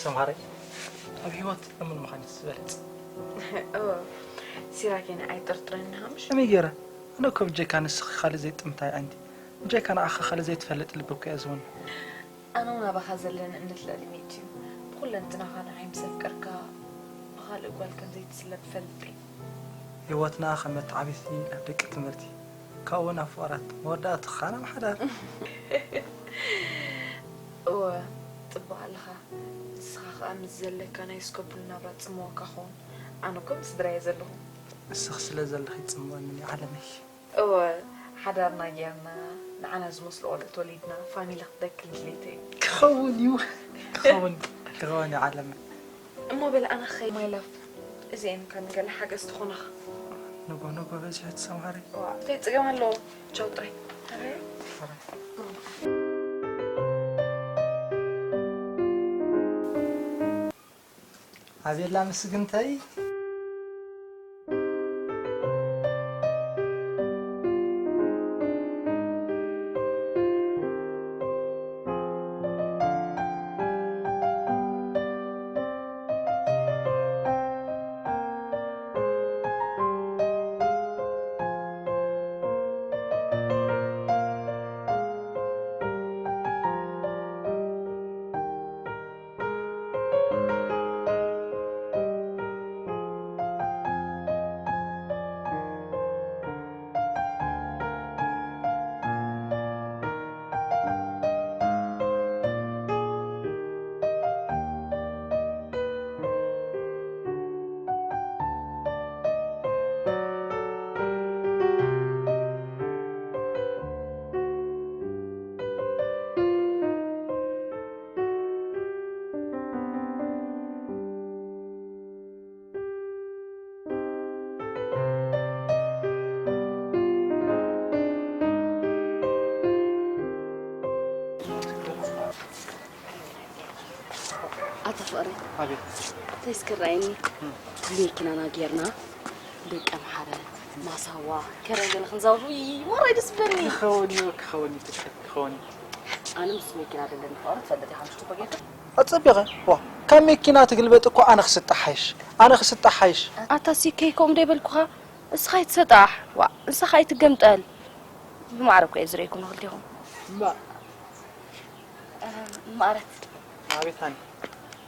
ሰምሃረይ ኣብ ህይወት እሙን ምዃን እዩ ዝበለጽ። እወ፣ ሲራኬን ኣይጥርጥረኒ ሃምሽ። ከመይ ገይረ? ኣነ እኮ ብጀካ ንስኺ ካልእ ዘይጥምታይ ኣንቲ። ብጀካ ንዓኻ ካልእ ዘይትፈልጥ ልቢ እኮ እየ ዝውን። ኣነ እውን ኣባኻ ዘለኒ እምነት ልዕሊ ሚእቲ እዩ። ብኹለንትናኻ ንዓይ ምስ ኣፍቀርካ ብኻልእ ጓል ከም ዘይትስለ ብፈልጥ እየ። ህይወትና ከም መተዓቢቲ ናብ ደቂ ትምህርቲ ካብኡ ናብ ፍቕራት መወዳእቱ ኻና ምሓዳር። እወ፣ ጽቡቕ ኣለኻ። ንስኻ ኸኣ ምስ ዘለካ ናይ ስከቡል ናብራ ጽምወካ ኸውን። ኣነ እኮ ምስ ስድራየ ዘለኹ። እስኺ ስለ ዘለኺ ጽምወኒ ዓለመይ። እወ፣ ሓዳርና ጌርና ንዓና ዝመስሉ ቆልዑት ወሊድና ፋሚሊ ክትደክል ድሌተይ እዩ። ክኸውን እዩ። ክኸውን ክኸውን እዩ ዓለመይ። እሞ በል ኣነ ክኸይድ my love። እዚኤን ከም ገለ ሓገዝ ትኾናኻ። ንጎ ንጎ በዚሑ ትሰምሃሪ። ዋ፣ እንታይ ጽገም ኣለዎ? ቻው ጥራይ። ኣቤላ ምስግንተይ። ኣታ ፍቕሪ ኣቤት እንታይ እስክራይኒ ብመኪናና ጌርና ደቂ ኣምሓረ ማሳዋ ከረገለ ክንዛውሩ ማራይ ደስ ብለኒ ክኸውን እዩ ክኸውን እዩ ትክክል ክኸውን እዩ ኣነ ምስ መኪና ደለኒ ፍቕሪ ትፈልጥ ኢኻ ምሽ ትኮጌካ ኣጸቢቐ ዋ ካብ መኪና ትግልበጥ እኮ ኣነ ክስጣሓይሽ ኣነ ክስጣሓይሽ ኣታ ሲከይ ከምኡ ደይበልኩኻ እስኻ ኣይትሰጣሕ ዋ ንስኻ ኣይትገምጠል ብማዕረ እኮ እየ ዝርእየኩም ንኽልቴኹም እማ ማረት ኣቤት ሃኒ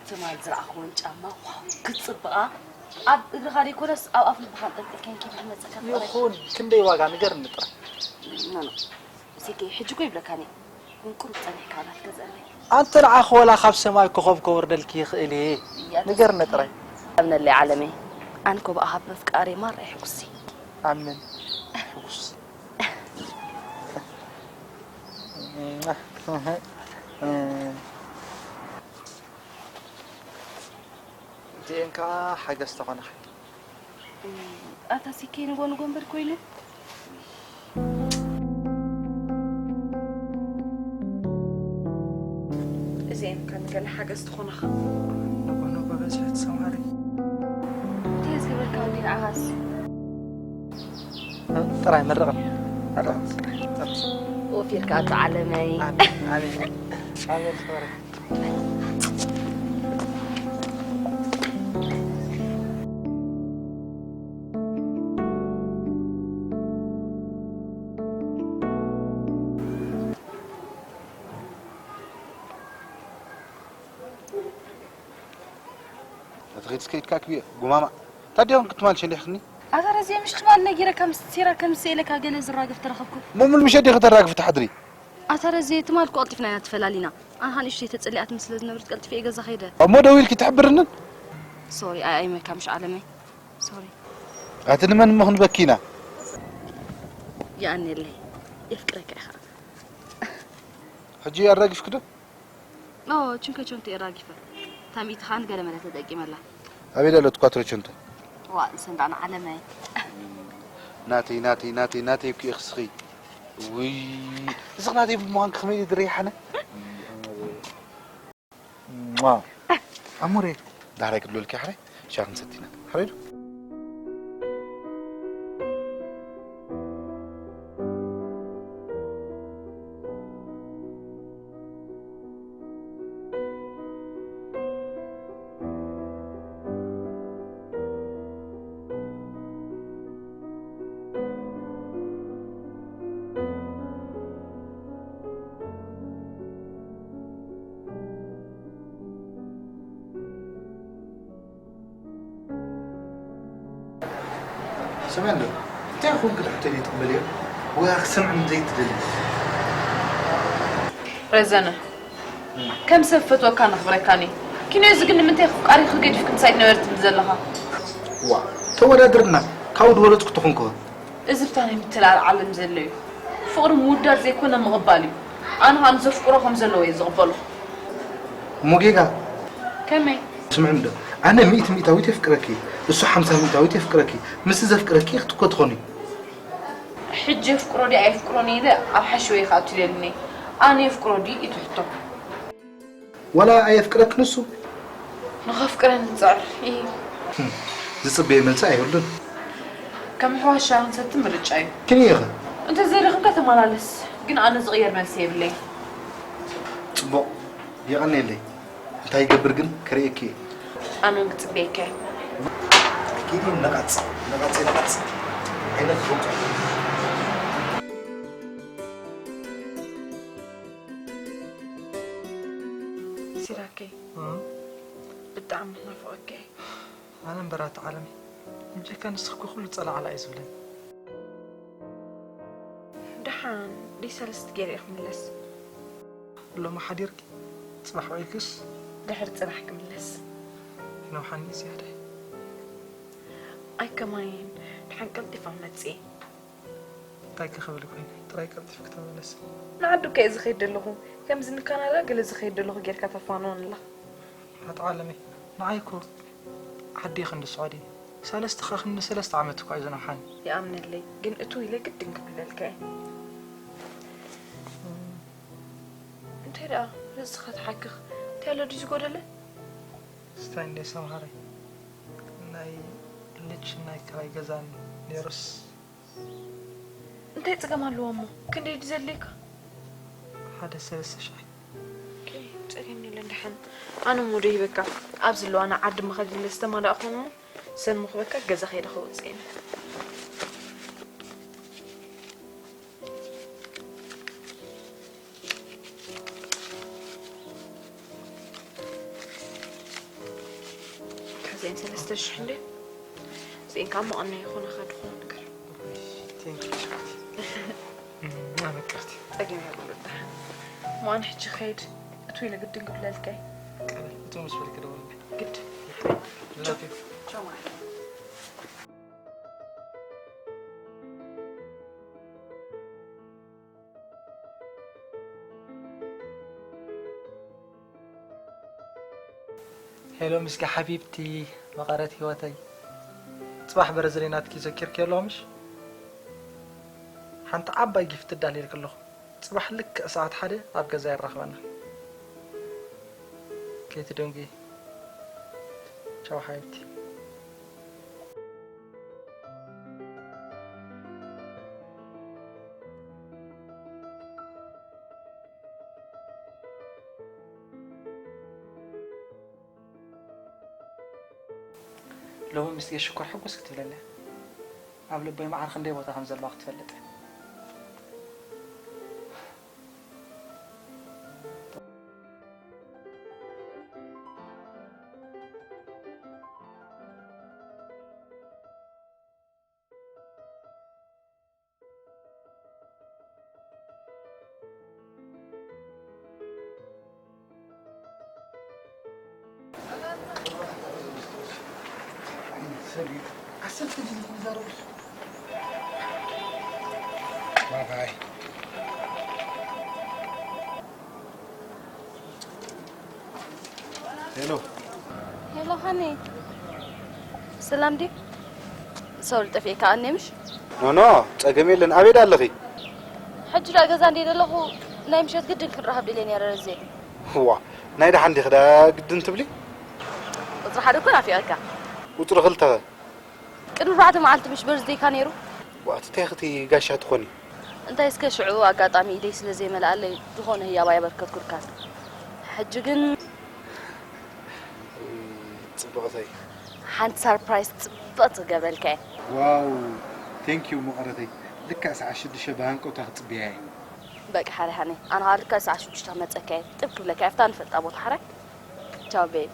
ትማል ዝረኣኽወን ጫማ ዋው ክጽብቓ ኣብ እግርኻ ዘይኮነስ ኣብ ኣፍ ልብኻ ኣንጠልጢልካን ኪድ ዝመጸካ ፍቕረይ ይኹን ክንደይ ዋጋ ንገርኒ ጥራይ ኖ ኖ ሲከይ ሕጂ እኮ ይብለካኒ ግን ቁሩብ ጸኒሕካ ናት ገዝአለይ ኣንቲ ንዓኺ ወላ ካብ ሰማይ ኮኸብ ከውርደልኪ ይኽእል እየ ንገርኒ ጥራይ ኣምነለይ ዓለመይ ኣነ እኮ ብኣኻ ብምፍቃረይ ማራ እየ ሕጉሲ ኣምን ሕጉስ እቲኤን ከዓ ሓገዝ ተኾነኻ ኣታ ሲከይ ንጎ ንጎ እምበር ኮይኑ እዚኤን ከም ገለ ሓገዝ ትኾነኻ ንጎ ንጎ በዚሑ ትሰማሪ እንታይ ዝገበርካ ወዲ ንዓኻስ ጥራይ መርቕን ወፊርካ ኣቶ ዓለመይ ኣሜን ኣሜን ኣሜን ኣትኺድ እስከ ኢድካ ኣክብዮ ጉማማ ታዲኦም ክትማል ሸሊሕክኒ ኣታ ረዚየ ምሽ ትማል ነጊረካ ምስ ሴራ ከም ስእለካ ገለ ዝራገፍ ተረኸብኩ ሙሙል ምሸት ዲኺ ተራግፊ ትሓድሪ ኣታ ረዚየ ትማል እኮ ቀልጢፍና ኢና ተፈላሊና ኣንኻ ንእሽተይ ተጸሊኣትኒ ስለ ዝነብርት ቀልጢፈ እየ ገዛ ኸይደ እሞ ደዊልኪ ትሕብርንን ሶሪ ኣይኣይመካ ምሽ ዓለመይ ሶሪ ኣቲ ንመን እሞ ክንበኪ ኢና ይኣንየለይ የፍቅረካ ኢኻ ሕጂ ኣራጊፍኪ ዶ ኦ ችንከ ቸንቶ የራጊፈ ታሚቲ ኻን ገለ መለ ተጠቂመላ ኣበይ ደለት ኳትሮ ቸንቶ ዋ ሰንዳና ዓለመይ ናተይ ናተይ ናተይ ናተይ እኮ ኢኽስኺ ውይ እስኽ ናተይ ብምዃን ከመይ ድረይ ሓነ ኣሞሬ ዳሕራይ ክድለልኪ ሓራይ ሻ ክንሰቲና ሓራይ ዶ ስምዒ እንዶ እንታይ ይኹን ክትሕተኒ ትቕበልዮ? ወይ ክሰምዕን ዘይትደሊ? ረዘነ፣ ከም ሰብ ፈትወካ ነኽብረካኒ። ኪኖ እዚ ግን ንምንታይ ክፍቃሪ ክገድፍ ክምሳይ ትነበረ ትብል ዘለኻ? ዋ፣ ተወዳድርና፣ ካብኡ ድበለጽኩ ትኹን ከሆን። እዚ ብታ ናይ ምትላል ዓለም ዘሎ እዩ። ፍቕሪ ምውዳድ ዘይኮነ ምቕባል እዩ። ኣነ ኸኣ ንዘፍቅሮ ከም ዘለዎ እየ ዝቕበሎ። እሞ ጌጋ። ከመይ? ስምዕኒ ዶ፣ ኣነ ሚእቲ ሚእታዊት የፍቅረኪ፣ እሱ ሓምሳ ሚእታዊት የፍቅረኪ። ምስቲ ዘፍቅረኪ ክትኮ ትኾኒ። ሕጂ የፍቅሮ ድዩ ኣየፍቅሮን ኢለ ኣብ ሓሽወይ ክኣቱ ይደልኒ። ኣነ የፍቅሮ ድዩ እዩ እቲ ሕቶ። ዋላ ኣየፍቅረክን እሱ? ንኸፍቅረኒ ዝጽዕር እዩ። ህም፣ ዝጽበዮ መልሲ ኣይብሉን። ከም ሕዋሻ ክንሰቲ ምርጫ እዩ። ክንዮ ኸ? እንተ ዘይረኸብካ ተመላለስ፣ ግን ኣነ ዝቕየር መልሲ የብለይን። ጽቡቕ፣ የቐንየለይ። እንታይ ይገብር ግን ክርእየኪ እየ። ኣነ እውን ክጽበየካ እየ። ኪዲ ነቓጽ፣ ነቓጽ፣ ነቓጽ። ዓይነት ፎቶ። ሲራከይ፣ እም? ብጣዕሚ ናፍቐካ እየ። ኣነ እምበር ኣቲ ዓለመይ፣ ብጀካ ንስኺ እኮ ኩሉ ጸላዕላዕ እዩ ዝብለኒ። ደሓን ደይ ሰለስተ ገይረ እየ ክምለስ። ሎሚ ሓዲርኪ፣ ጽባሕ ውዒልክስ? ድሕሪ ጽባሕ ክምለስ። ይነውሓኒ ዝያዳ። ኣይ ከማይን፣ ደሓን ቀልጢፈ መጽእ። እንታይ ከ ክብል ኮይነ፣ ጥራይ ቀልጢፍኪ ተመለሲ። ንዓዱ እኮ እየ ዝኸይድ ዘለኹ። ከምዚ ንካናዳ ገለ ዝኸይድ ዘለኹ ጌርካ ተፋንወኒ ኣለኻ። ኣቲ ዓለመይ፣ ንዓይ እኮ ዓዲ ክንዲ ስዑዲ፣ ሰለስተ ከ ክንዲ ሰለስተ ዓመት እኳ እዩ ዝነውሓኒ። ይኣምነለይ፣ ግን እቱ ኢለ ግድን ክብለልካ እየ። እንታይ ደኣ ርእስኻ ትሓክኽ? እንታይ ኣሎ ድዩ ዝጎደለ? ስታይ እንደ ሰምሃረይ፣ ናይ ልጅ ናይ ክራይ ገዛን ነይሩስ። እንታይ ጸገም ኣለዎ እሞ? ክንደይ ድዩ ዘድልየካ? ሓደ ሰለስተ ሽሕ። ኦኬ፣ ጸገም የለን ደሓን። ኣነ እሞ ዶ ሂበካ? ኣብ ዘለዋና ዓዲ መኸድ ኢለ ዝተማላእኹ እሞ ሰልሚ ክበካ ገዛ ከይደ ከውጽእ ኢለ። ካብዚአን ሰለስተ ሽሕ እንደ እዚአን ካብ መቐና ይኾነኻ ድኾነ ነገር። Thank you. ኣመቀርቲ። ጸገም የብሉ ደሓን። እሞ ኣነ ሕጂ ኸይድ እቱ ኢለ ግድን ክብለልከ። ቀበል፣ እቱ ምስ በልክ ደውልልኝ። ግድ። Love you. ቻው ማለት። ሄሎ ምስኪ ሓቢብቲ መቐረት ህይወተይ፣ ጽባሕ በረዝለይ ናትኪ ዘኪርኪ ኣለኹ ምሽ? ሓንቲ ዓባይ ጊፍት እዳልየልኪ ኣለኹ። ጽባሕ ልክዕ ሰዓት ሓደ ኣብ ገዛ የራኽበና። ከይትደንጉ። ቻው ሓቢብቲ። ሎሚ ምስ ጌሽ ሽኮር ሕጉስ ክትብለለ። ኣብ ልበይ መዓር ክንደይ ቦታ ከም ዘለዋ ክትፈልጥ። ሄሎ። ሄሎ ሃኒ፣ ሰላም ድዩ? ሰው ልጠፊእካ ኣነ ምሽ? ኖ ኖ፣ ጸገም የለን። ኣበይ ደኣ ኣለኺ? ሕጂ ደኣ ገዛ እንደ ዘለኹ ናይ ምሸት ግድን ክንራኸብ ደልየ ነይረ ረዜ። ዋ፣ ናይ ደሓን ዲኺ ደኣ ግድን ትብሊ? ቁጽሪ ሓደ እኮ ናፊቐካ። ቁጽሪ ክልተ ኸ? ቅድሚ ኣርባዕተ መዓልቲ ምሽ በርዝደይካ ነይሩ? ዋ፣ እቲ እንታይ ኽቲ ጋሻ ትኾኒ? እንታይ እስከ ሽዑ ኣጋጣሚ ኢደይ ስለ ዘይመልኣለይ ዝኾነ ህያብ ኣየበርከትኩልካን። ሕጂ ግን ጽቡቕተይ። ሓንቲ ሳርፕራይዝ ጽብቕቲ ክገብረልካ እየ። ዋው፣ ቴንክ ዩ መቐረተይ። ልክዕ ሰዓት ሽዱሽተ ብሃንቀውታ ክጽበያ እየ። በቃ ሓራይ ሃኒ፣ ኣነ ኸኣ ልክዕ ሰዓት ሽዱሽተ ክመጸካ እየ። ጥብ ክብለካ እየ ኣብታ ንፈልጣ ቦታ ሓራይ። ቻው ቤብ።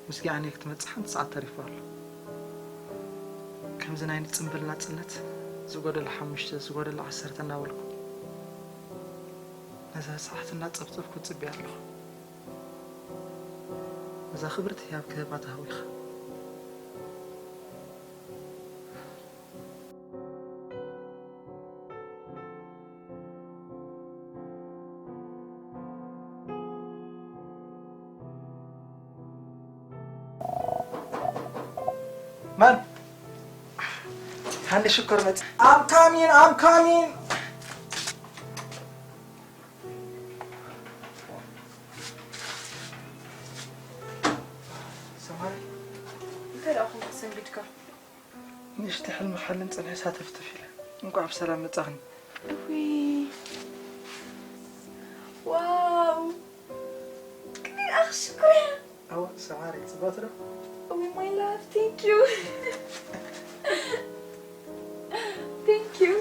ምስጊ ኣነ ክትመጽእ ሓንቲ ሰዓት ተሪፉ ኣሎ። ከምዚ ናይ ጽምብል ናጽነት ዝጎደለ ሓሙሽተ፣ ዝጎደለ ዓሰርተ እናበልኩ ነዛ ሰዓት እናጸብጸብኩ ጽበያ ኣለኹ። ነዛ ክብርቲ ህያብ ክህባ ተሃዊኻ። ማን? ሃኒ ሽኮር መጽ- I'm coming, I'm coming. ሰማሪ። እንታይ ደኣ ኹን ተሰንቢድካ? ንእሽቲ ሕልሚ ሓልም ጽንሒ ሳተፍትፍ ኢለ። እንቋዕ ብሰላም መጻኽኒ። እውይ። ዋው። ከመይ ደኣ ክሽኮር እያ። እወ፣ ሰማሪ፣ ጽብቕቲ ዶ? Oh my love, thank you. Thank you.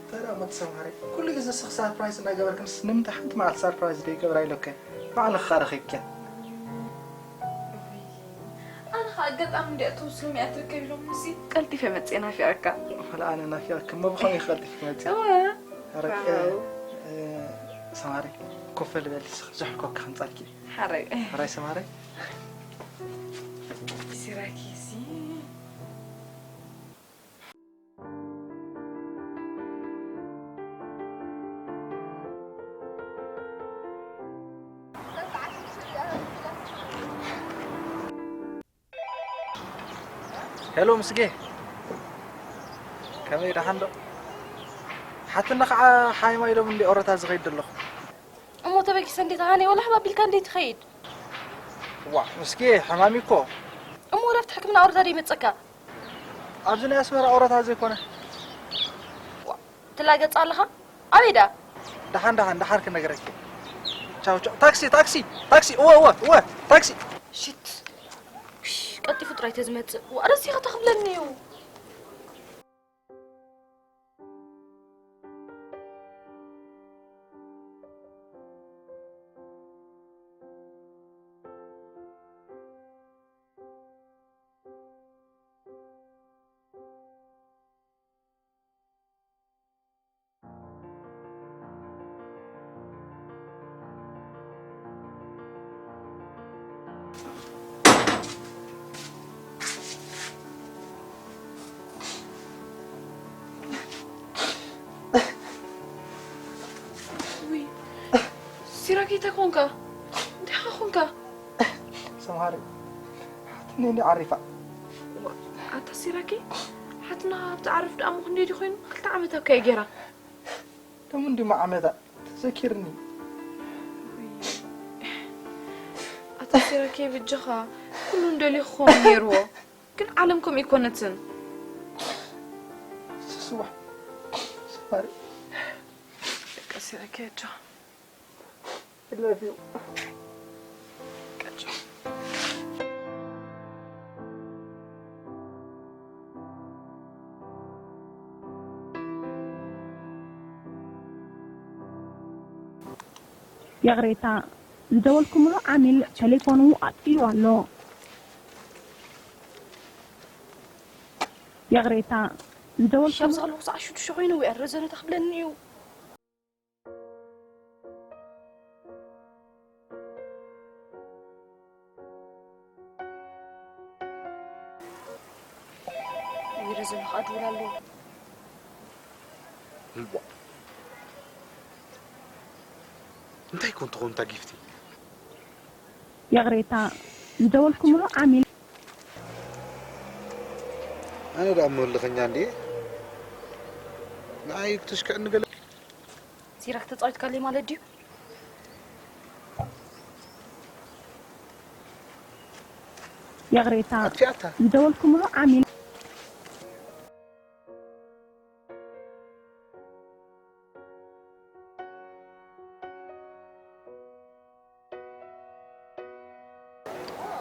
ተራ መት ሰማሪ። ኩሉ ግዜ ስኽ ሳርፕራይዝ እናገበርክንስ ንምንታይ ሓንቲ መዓልቲ ሳርፕራይዝ ደይገብራ ኢለከ? ባዕልኻ ረኺብክያ። ኣነ ኸኣ ኣጋጣሚ እንድያ እቶም ስሎም እያ ትርከብ ኢሎምሲ ቀልጢፈ መጽየ ናፊቐካ። ወላ ኣነ ናፊቐኪ እሞ ብኸመይ ክቐልጢፍ መጽየ? እወ። ኧረ፣ ዋው። እ፣ እ፣ ሰማሪ፣ ኮፍ በሊ በሊ፣ ስኽ ዝሕልኮካ ከምጻልኪ። ሓራይ። ሓራይ ሰማሪ። ሲራኪሲ። ሄሎ ምስጌ፣ ከመይ ደሓን ዶ? ሓትና ከዓ ሓይማ ኢሎም እንዲ ኦረታ ዝኸይድ ዘለኹ። እሞ ተበጊሰ እንዴት ኣነ ወላ ሕባብ ኢልካ እንዴት ትኸይድ? ዋ ምስጌ፣ ሕማሚ እኮ። እሞ ወላ ኣብቲ ሕክምና ኦረታ ደይመፀካ? ኣብዚ ናይ ኣስመራ ኦረታ ዘይኮነ። ዋ፣ ትላገፅ ኣለኻ? ኣበይ ደኣ? ደሓን ደሓን ደሓር ክነግረኪ። ቻው ቻው። ታክሲ ታክሲ ታክሲ። እወ እወ እወ። ታክሲ። ሽት። ውሽ፣ ቀልጢፉ ጥራይ ተዝመጽእ። ዋ፣ ረሲኻ ተኽብለኒ እዩ። ውይ፣ ሲራክ እንታይ ኮንካ? እንታይ ኮንካ? ሰምሃሪ፣ ሓትኒ እንዲ ዓሪፋ። ኣታ ሲራኪ፣ ሓትና ኣብ ትዓርፍ ደኣ እሞ ክንደይ ድዩ ኮይኑ? ክልተ ዓመት ኣብ ከየ ገይራ። ደሞ እንዲ ዓመታ ተዘኪርኒ። ኣታ ሲራኪ፣ ብጀኻ ኩሉ እንደልዩ ክኸውን ነይርዎ። ግን ዓለም ከምኡ ኣይኮነትን። ስስዋ፣ ሰምሃሪ። ደቂ ሲራኪ፣ ኣጆኻ። I love you. ይቕሬታ፣ ዝደወልኩምሉ ዓሚል ቴሌፎኑ ኣጥፊኡ ኣሎ። ይቕሬታ፣ ዝደወልኩምሉ ሻብ ዝኸለኹ ሰዓት ሽዱሽተ ኮይኑ ወይ ረዘነ ተኽብለኒ እዩ። ዊረ ዘሎ ኸኣ ድውል ኣለዎ። እልቧ። እንታይ ኮን ትኾን እታ ጊፍቲ? ይቕሬታ፣ ዝደወልኩምሉ ዓሚል። ኣነ ደኣ መወልኸኛ እንድየ። ንዓይ ክትሽክዕኒ ገለ። ሲራክ ተጻዊትካለይ ማለት ድዩ? ይቕሬታ፣ ኣጥፊኣታ። ዝደወልኩምሉ ዓሚል።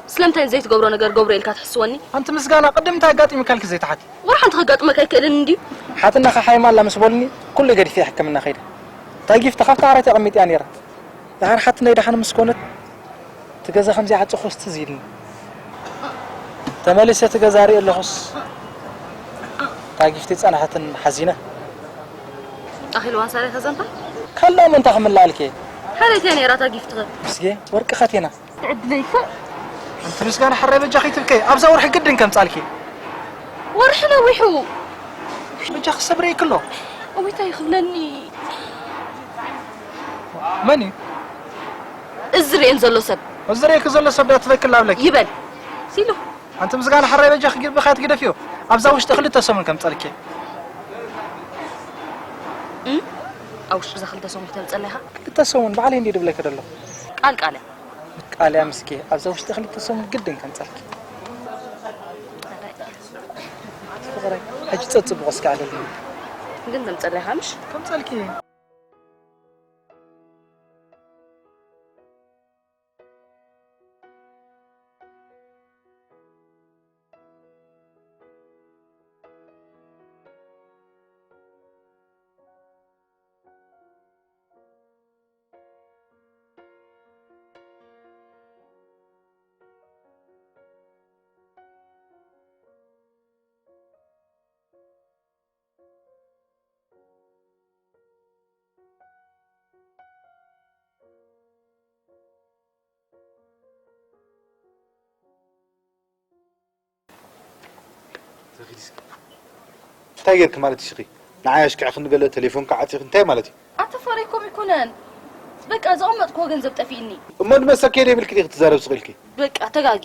ስለምንታይ ዘይትገብሮ ነገር ገብሮ ኢልካ ትሕስወኒ? ኣንቲ ምስጋና፣ ቅድም እንታይ ኣጋጢሙካ ኢልኪ ዘይትሓቲ? ወላ ሓንቲ ከጋጥመካ ኣይክእልን እንድዩ። ሓትናኻ ሓይማ ኣላ ምስ በሉኒ፣ ኩሉ ገዲፈ ሕክምና ከይደ። እታ ጊፍቲ ካብታ ዓራት ኣቐሚጥያ ነይራ። ደሓር ሓትነይ ደሓን ምስ ኮነት፣ እቲ ገዛ ከም ዘይዓጸኹስ ትዝ ኢልኒ። ተመሊሰ እቲ ገዛ ርኢ ኣለኹስ፣ እታ ጊፍቲ ጸናሕትን ሓዚነ። ኣኺልዋን ሳሬ ከዘንታ? ካልእ ደኣ እንታይ ክምልኣልኪ? ሓረይታ ነይራ እታ ጊፍትኸ? ምስጌ፣ ወርቂ ኸቴና። ትዕድለይካ። ኣንቲ ምስጋና፣ ሓራይ በጃኺ ትብከይ፣ ኣብዛ ወርሒ ግድን ከምጻልኪ። ወርሒ ነዊሑ። በጃኺ ሰብሪ ይክሎ። እዊታይ ክብለኒ? መን እዩ? እዚ ርእየን ዘሎ ሰብ። እዚ ርእየኪ ዘሎ ሰብ ዳ ትበክል ኣብለኪ? ይበል። ሲሉ። ኣንቲ ምስጋና፣ ሓራይ በጃኺ ግብኻ ትግደፍዮ። ኣብዛ ውሽጢ ክልተ ሰሙን ከምጸልኪ። እም? ኣብ ውሽጢ እዛ ክልተ ሰሙን ክተምጸለይ ኢኻ? ክልተ ሰሙን ባዕለይ እንዲ ድብለኪ ደለኹ። ቃል ቃል እያ። ቃል እያ ምስኪ፣ ኣብዛ ውሽጢ ክልተ ሰሙን ግድን ከምጸልኪ። ፍቕረይ፣ ሕጂ ጸጽብቑ እስኪ ኣለልኝ። ግን ተምጸለይ ኢኻ ምሽ? ከምጸልኪ። እንታይ ጌርኪ ማለት እዩ? ንዓይ ኣሽኪዕክኒ ገለ ቴሌፎንካ ዓጺኺ እንታይ ማለት እዩ? ኣታ ፍቕረይ ከምኡ ኣይኮነን። በቃ ዘቐመጥክዎ ገንዘብ ጠፊእኒ። እሞ ንመሰል ከይደ ይብልኪ ዲኺ ትዛረብ ስቕ ኢልኪ? በቃ ተጋጊ።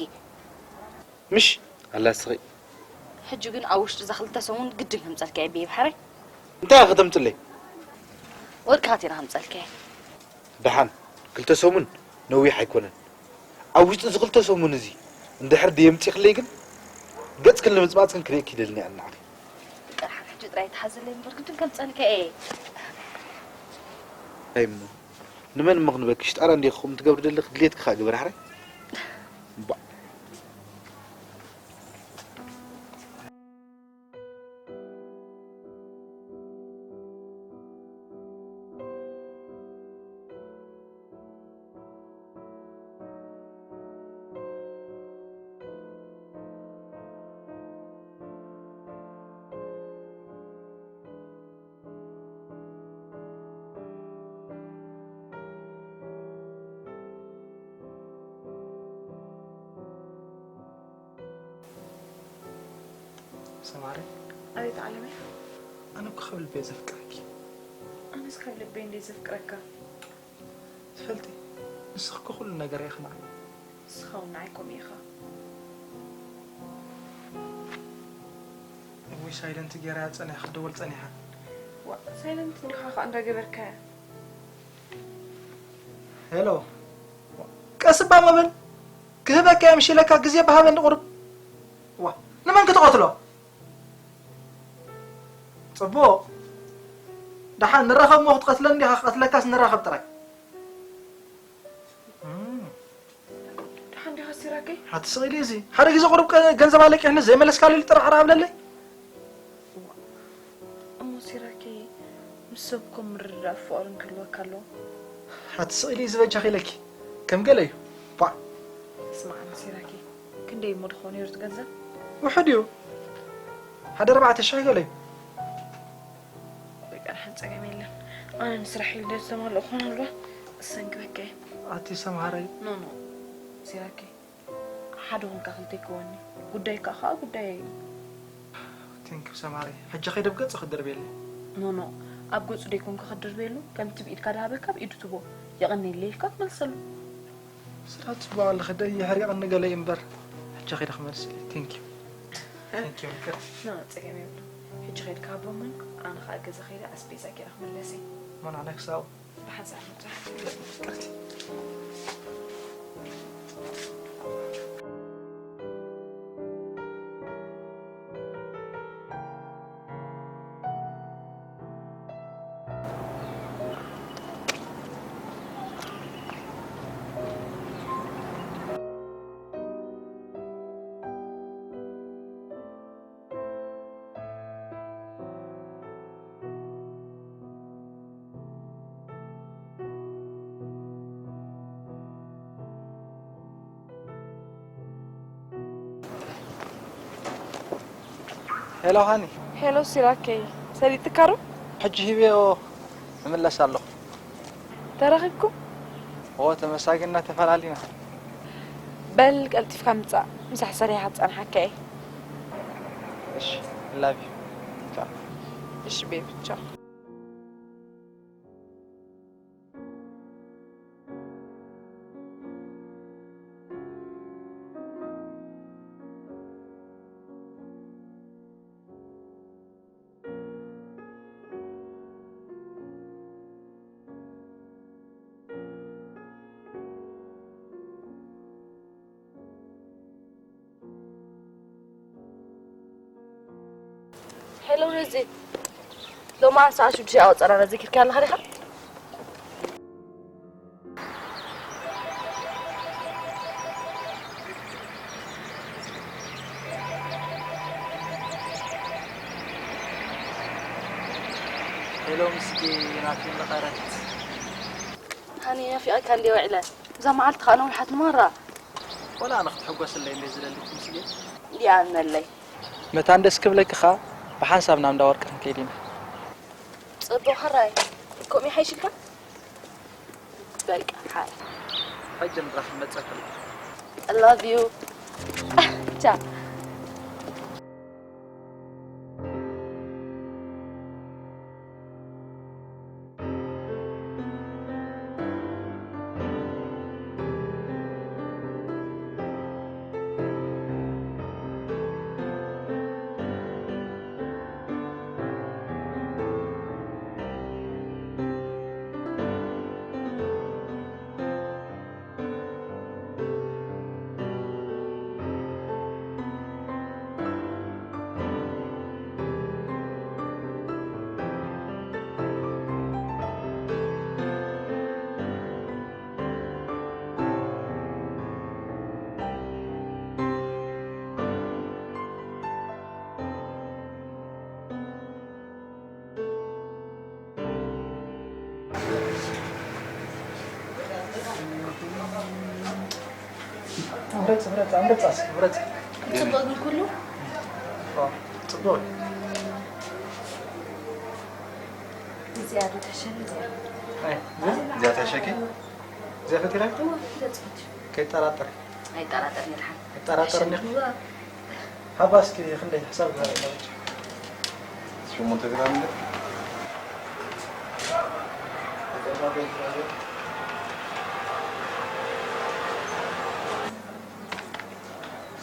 ምሽ ኣላ ስኺ። ሕጂ ግን ኣብ ውሽጢ እዛ ክልተ ሰሙን ግድን ከምጸልካ እየ ቤብ ሓራይ። እንታይ ኢኺ ከተምጽለይ? ወርቂ ኸቴና ከምጸልካ እየ። ደሓን፣ ክልተ ሰሙን ነዊሕ ኣይኮነን። ኣብ ውሽጢ እዚ ክልተ ሰሙን እዚ እንድሕር ደየምጺኽለይ ግን፣ ገጽክን ንምጽማጽክን ክርእየኪ ይደሊ እየ ንዓኺ። በቃ ደሓን፣ ሕጂ ጥራይ ተሓዘለይ እምበር ግድን ከምጸልካ እየ። ኣይ እሞ፣ ንመን እሞ ክንበኪ? ሽጣራ እንዲኺ ከምኡ ትገብሪ ዘለኺ፣ ድሌትኪ ከኣ ግበሪ ሓራይ። እምቧእ። ሰማሪ። ኣቤት ዓለመይ። ኣነ እኮ ካብ ልበይ ዘፍቅረኪ። ኣነስ ካብ ልበይ እንደ ዘፍቅረካ። ትፈልጢ፣ ንስኺ እኮ ኩሉ ነገር ኢኺ ንዓይ። ንስኻ እውን ንዓይ ከምኡ ኢኻ። እውይ፣ ሳይለንት ጌራ ጸኒሓ፣ ክድወል ጸኒሓ። ዋ፣ ሳይለንት እንዲኻ ኸኣ እንዳገበርካያ። ሄሎ። ቀስ እባ መበል። ክህበካ እየ ምሽ ኢለካ ግዜ ብሃበኒ ቁሩብ። ዋ፣ ንመን ክትቐትሎ? ጽቡቕ። ደሓን ንራኸብ እሞ ክትቐትለኒ ዲኻ? ክቐትለካስ ንራኸብ ጥራይ። እም። ደሓን ዲኻ ሲራከይ? ኣቲ ስቕ ኢሊ እዚ። ሓደ ግዜ ቁሩብ ቀ-፣ ገንዘብ ኣለቂሕኒ ዘይመለስካሉ ኢሉ ጥራሕ ርኣ ኣብለለይ። እሞ ሲራከይ፣ ምስ ሰብ እኮ ምርድዳእ ፍቕርን ክህልወካ ኣለዎ። ኣቲ ስቕ ኢሊ እዚ በጃኺ ኢለኪ። ከም ገለ እዩ። ፓ። ስማዕኒ ሲራከይ፣ ክንደይ እሞ ድኾን ነይሩ እቲ ገንዘብ? ውሑድ እዩ። ሓደ ኣርባዕተ ሽሕ ገለ እዩ። በቃ፣ ደሓን ጸገም የለን። ኣነ ንስራሕ ኢለ ዘማልኦ ክኾን ኣለዋ። እሰንክበካ እየ። ኣቲ ሰምሃረይ። ኖ፣ ኖ። ሲራከይ፣ ሓደ ኾንካ ክልተ ይከወኒ። ጉዳይካ ኸኣ ጉዳየይ እዩ። ቴንክ ዩ ሰምሃረይ። ሕጂ ከይደ ኣብ ገጹ ክድርብየለይ። ኖ፣ ኖ። ኣብ ገጹ ደይኮንካ ክትድርብየሉ፣ ከምቲ ብኢድካ ድሃበካ ኣብ ኢዱ ትቦ። የቐንየለይ ኢልካ ትመልሰሉ። ስራሕ ጽቡቕ ኣለኺ፣ ደይ የሕሪቐኒ ገለ እዩ እምበር፣ ሕጂ ከይደ ክመልስ እየ። ቴንክ ዩ። ቴንክ ዩ፣ ምቅርቲ። ኖ፣ ጸገም የብሉን። ሕጂ ከይድካ ሃቦምን፣ ኣነ ኸኣ ገዛ ከይደ ኣስቤዛ ገይረ ክምለስ እየ። ሞን፣ ኣነ ክሳብ ብሓንሳብ ምብጻሕ። ምቅርቲ። ሄሎ ሃኒ። ሄሎ ሲራከይ፣ ሰሊጥካ ዶ? ሕጂ ሂበዮ እምለስ ኣለኹ። ተራኺብኩም? ኦ፣ ተመሳጊና ተፈላሊና። በል ቀልጢፍካ ምጻእ፣ ምሳሕ ሰሪሓ ክጸንሓካ እየ። እሺ፣ I love you። ቻው። እሺ ቤቢ፣ ቻው። ሄሎ ረዚ፣ ሎማን ሰዓት ሽዱሽተ ኣወፀና ነዚ ኪርካ ኣለኻ ዲኻ? ሄሎ ምስኪ ናፊ መቐረት። ሃኒ ናፊቐካ እንዴ ውዒለ? እዛ መዓልቲ ኸኣ ነዊሓት ንማራ። ወላ ኣነ ክትሕጎስለይ እንዴ ዝደሊ ምስኪ። እንዲኣ እነለይ። መታን ደስ ክብለኪ ኸኣ ብሓንሳብ ናብ እንዳ ወርቂ ክንከይድ ኢና። ጽቡቕ ሕራይ። ከምኡ ይሓይሽልካ? በቃ ሓራይ። ሕጂ ንራኸብ መጸካ። I love you። ቻው። ምረጽ፣ ምረጽ፣ ምረጽ፣ ኣስ-፣ ምረጽ። ጽቡቕ ግን ኩሉ? ኦ፣ ጽቡቕ። እዚኣ ዶ ተሸኒ እዚኣ? ኣይ፣ እዚኣ ተሸኪ? እዚኣ ፈቲራ? እዋ፣ እዚኣ ጽቡቕ። ከይጠራጠር። ኣይጠራጠርን እየ። ኣይጠራጠርን እየ። እዋ። ሃባ እስኪ ክንደይ ሕሳብ ግበረለይ። ሸሞንተ ግራም እንደ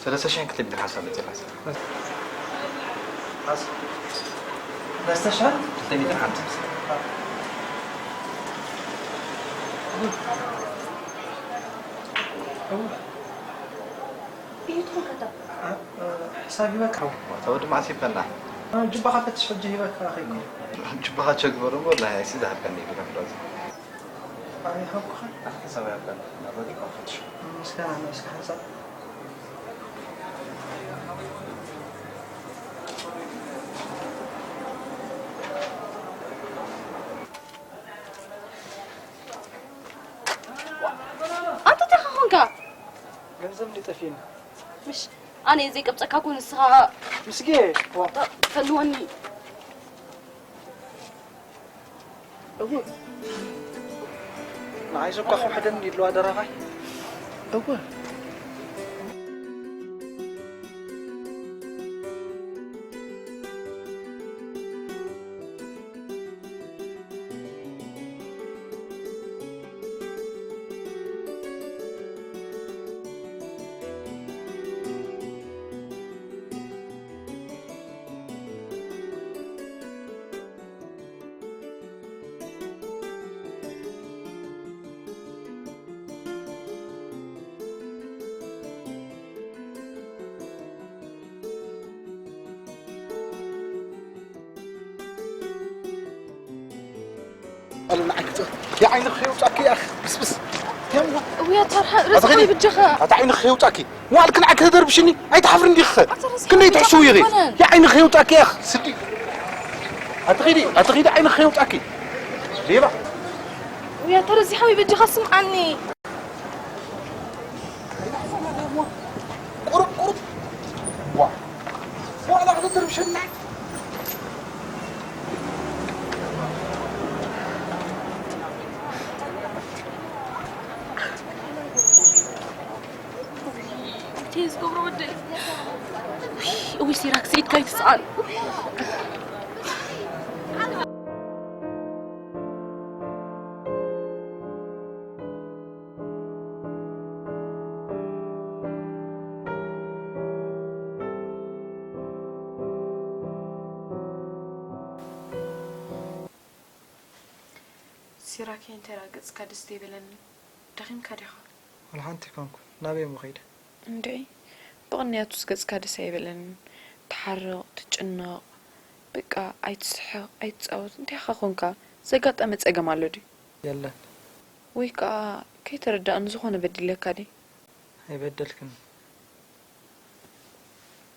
ሰለስተ ሽሕን ክልተ ሚእትን ሓንሳብ መፂእና። ሰለስተ ሽሕን ክልተ ሚእትን ሓንሳብ። እዩ ትኾን ከታ? እ፣ እ፣ ሕሳብ ሂበካ። ኣታ ወዲ መዓስ ሂበና? እ፣ ጅባኻ ፈትሽ ሕጂ ሂበካ ከይኮነ። ጅባኻ ቸግበሮ እሞ ወላሂ ኣይሲ ዝሃበኒ ይብለካ ብራዘር። ኣይሃብኩኻን። ኣታ ሕሳብ ኣይሃብካን። ናብራ ጅባኻ ፈትሽ። ምስጋና ንስኻ ሓንሳብ። ኣታ እንታይ ኾንካ? ገንዘብ እንዲ ጠፊእኒ። ምሽ ኣነ ዘይቀብጸካ እኮ ንስኻ ምስጌ፣ ዋ። ፈልወኒ። እወ። ንዓይ ዘኳ ክውሕደኒ ይድልዋ ደራፋይ። እወ። ኣሉ ንዓይ ክጽ-፣ የዓይንኺ ከይውጻኪ ያኽ፣ ብስብስ። የምዋ። ውያ ተርሓ፣ ኣታ ርእስኻ ኸዲ፣ ይብጀኻ። ኣታ ዓይንኺ ከይውጻኪ። መዋእልኪ ንዓይ ከተደርብሽኒ፣ ኣይትሓፍርን ዲኺ ኸ? ኣታ ርእስኻ ክንደይ ይብጀኻ ትሕስው ኢኺ? ኣይኮነን። የዓይንኺ ከይውጻኪ ያኽ፣ ስዲ። ኣታ ኸዲ፣ ኣታ ኸዲ ዓይንኺ ከይውጻኪ። ሌባ። ውያ ተረዚኻ ይብጀኻ፣ ስምዓኒ። ቁሩብ፣ ቁሩብ። ዋ። መዋእላ ከተደርብሽኒ ንዓይ። ዝገብሮ ወደይ። እውይ፣ ሲራክ፣ ስኢድካ ኣይትስኣል። ሲራኬ፣ እንታይ ደኣ ገጽካ ደስ ዘይበለኒ? ደኺምካ ዲኻ? ወላ ሓንቲ ኣይኮንኩ። ናበይ እሞ ከይደ? እንድዒ፣ ብቕንያቱስ ገጽካ ደስ ኣይበለንን። ትሓርቕ፣ ትጭነቕ፣ በቃ ኣይትስሕቕ፣ ኣይትጻወት። እንታይ ኢኻ ኮንካ? ዘጋጠመ ጸገም ኣሎ ድዩ? የለን። ወይ ከኣ ከይተረዳእኒ ዝኾነ በዲለካ ድየ? ኣይበደልክን።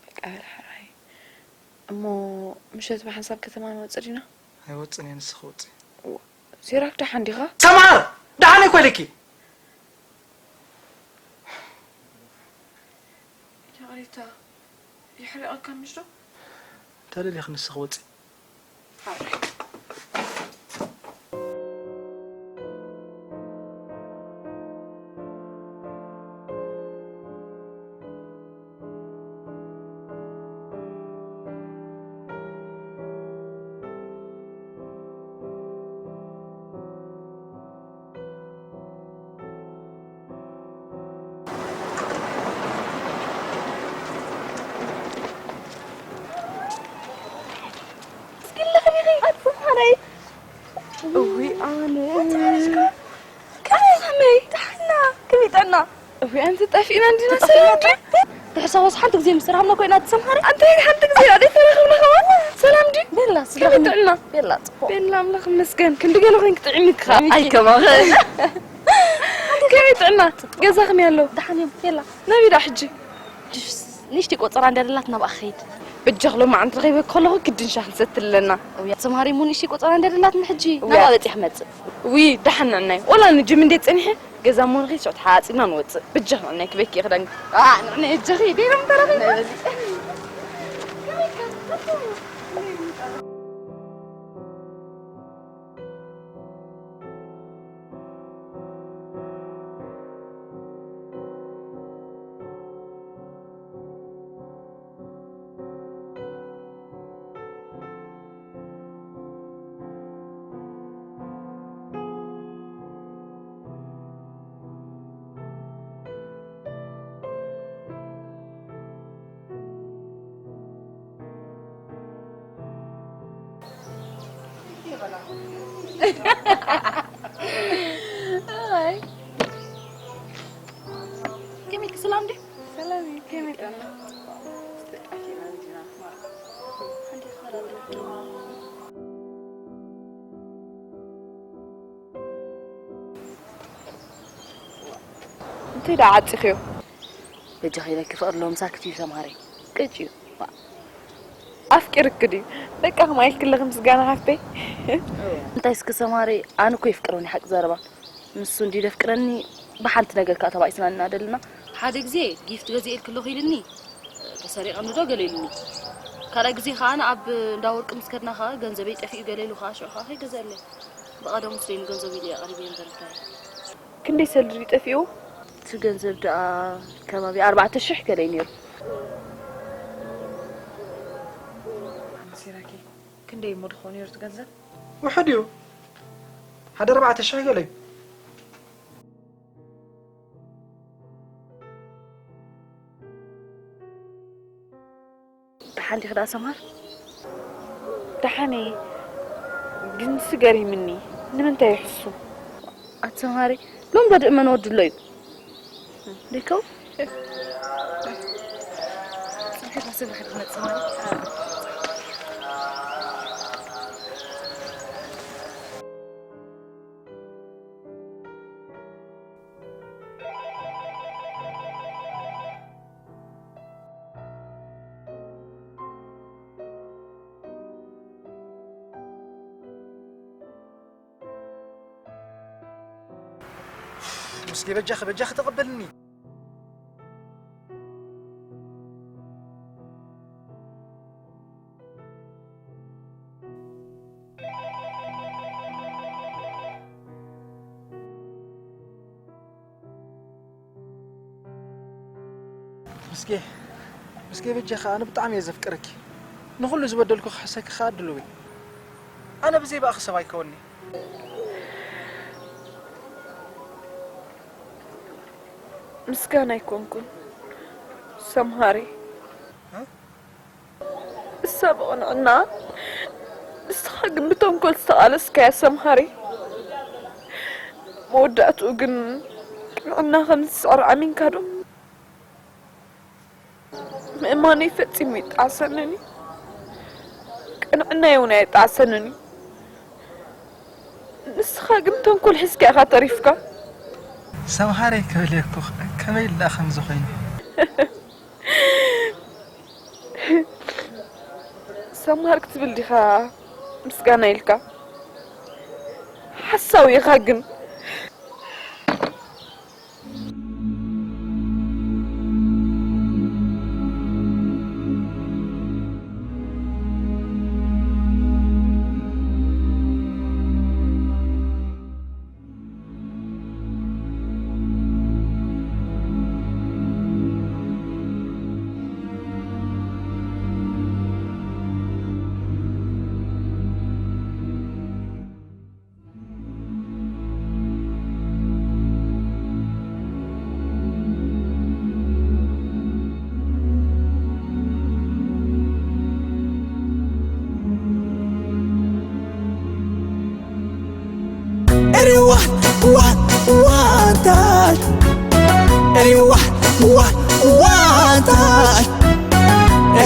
በቃ በል ሕራይ። እሞ ምሸት ብሓንሳብ ከተማ ንወጽእ ዲና? ኣይወጽእን እየ፣ ንስኺ ውጺ። እዋ፣ ሲራክ ደሓን ዲኻ? ሰምሃር! ደሓን እኮ ኢለኪ። ይቕሬታ፣ የሕሪቐካ ምሽ ዶ? እንተደሊኺ ንስኺ ውጺ። እስኪ ለኽሚኺ ኣትስሓረይ። እውይ ኣነ። ከመይ? ከመይ? ደሓና። ከመይ ጥዕና? እውይ ኣንቲ ጠፊእና እንዲና። ሰላም ድዩ? ብሕሳባስ ሓንቲ ግዜ ምስ ተራኸብና ኮይና ትሰምሃሪ? ኣንተ ሓንቲ ግዜ ዶ ተራኸብና ከማን? ሰላም ድዩ? ቤላ፣ ከመይ ጥዕና? ቤላ፣ ጽቡቕ። ቤላ ኣምላኽ ይመስገን። ክንዲ ገለ ኮይንኪ ጥዒምኪ ከኣ። ኣይ ከማኸ። ከመይ ጥዕና? ገዛ ከመይ ኣሎ? ደሓን እዮም። ቤላ። ናበይ ደኣ ሕጂ? ንእሽተይ ቆጸራ እንድያ ደላት ናብኣ ክኸይድ። በጃኺ ሎማዓንቲ ረኺበኪ ከለኹ ግድን ሻሂ ክንሰቲ ኣለና። እውይ፣ ኣቲ ሰምሃር እሞ ንእሽተይ ቆጸራ እንድያ ደላትኒ ሕጂ እውይ። ናብኣ በጺሐ ክመጽእ። ውይ፣ ደሓን ንዕናይ። ወላ ንጅም እንዴት ጸኒሐ፣ ገዛ እሞ ንኸይድ፣ ሽዑ ተሓጺብና ንወጽእ። በጃኺ ንዕናይ፣ ክበኪ እየ ክዳንኪ። ኣ፣ ንዕናይ፣ እጀኺ፣ ደይና ምተረፈ። ኣይ። ከመይ ኢልኪ፣ ሰላም ድዩ? ሰላም እዩ፣ ከመይ ጥዕና? እንታይ ደኣ ዓጺኽዮ? በጃኺ ኢለኪ ፍቕሪ ሎምሳኪ እዩ ሰምሃረይ። ቅጭ እዩ። ኣፍቂርኪ ድዩ? በቃ ከማይ ኢልኪ ኣለኺ ምስጋና ሓፍተይ። እንታይ እስኪ ሰምሃረይ፣ ኣነ እኮ የፍቅረኒ ሓቂ ዘረባ። ንሱ እንድዩ ደፍቅረኒ፣ ብሓንቲ ነገር ከኣ ተባኢስና ኢና ደለና። ሓደ ግዜ ጊፍት ገዚኤልኪ ኣለኹ ኢልኒ፣ ተሰሪቐኒ ዶ ገለ ኢልኒ። ካልኣይ ግዜ ከኣ ኣብ እንዳ ወርቂ ምስ ከድና ከኣ ገንዘበይ ጠፊኡ ገለ ኢሉ ከኣ ሽዑ ከኣ ከይገዘአለይ። ብቐደሙ ስለ ንገንዘብ ኢለ እየ ኣቕሪበዮ እምበር እንታይ። ክንደይ ሰልዲ ድዩ ጠፊኡ? እቲ ገንዘብ ደኣ ከባቢ ኣርባዕተ ሽሕ ገለ እዩ ነይሩ። ሲራኪ፣ ክንደይ እሞ ድኾን ነይሩ እቲ ገንዘብ? ውሑድ እዩ። ሓደ ኣርባዕተ ሽሕ ገለ እዩ። ደሓን ዲኺ ደኣ ሰምሃር? ደሓን እየ፣ ግንሲ ገሪምኒ። ንምንታይ እዩ ሕሱም? ኣቲ ሰምሃሪ፣ ሎሚ ዶ ድእመን ወዲ ኣሎ እዩ? ዲከው? ጽንሐት ኣስብሒ ትመጽእ ማለት? እስኪ በጃኺ፣ በጃኺ ተቐበልኒ። ምስጌ፣ ምስጌ በጃኻ፣ ኣነ ብጣዕሚ እየ ዘፍቅረኪ። ንኹሉ ዝበደልኩ ክሕሰኪ ኸኣ ድሉው እየ። ኣነ ብዘይ ብኣኺ ሰብ ኣይከውን'የ። ምስጋና ኣይኮንኩን ሰምሃሪ። እ? እሳ ብቕንዕና፣ ንስኻ ግን ብተንኮል ዝተቓለስካያ ሰምሃሪ። መወዳእትኡ ግን ቅንዕና ከም ዝስዕር ኣሚንካ ዶ? ምእማነይ ፈጺሙ ይጣዕሰንን እዩ። ቅንዕናይ እውን ኣይጣዕሰንን እዩ። ንስኻ ግን ተንኮል ሒዝካ ኢኻ ተሪፍካ። ሰምሃረይ ክብል እየ እኮ፣ ከመይ ኢሉ ደኣ ከምዚ ኮይኑ? ሰምሃር ክትብል ዲኻ ምስጋና ኢልካ? ሓሳዊ ኢኻ ግን። Everyone, one, one time. Everyone, one, one time.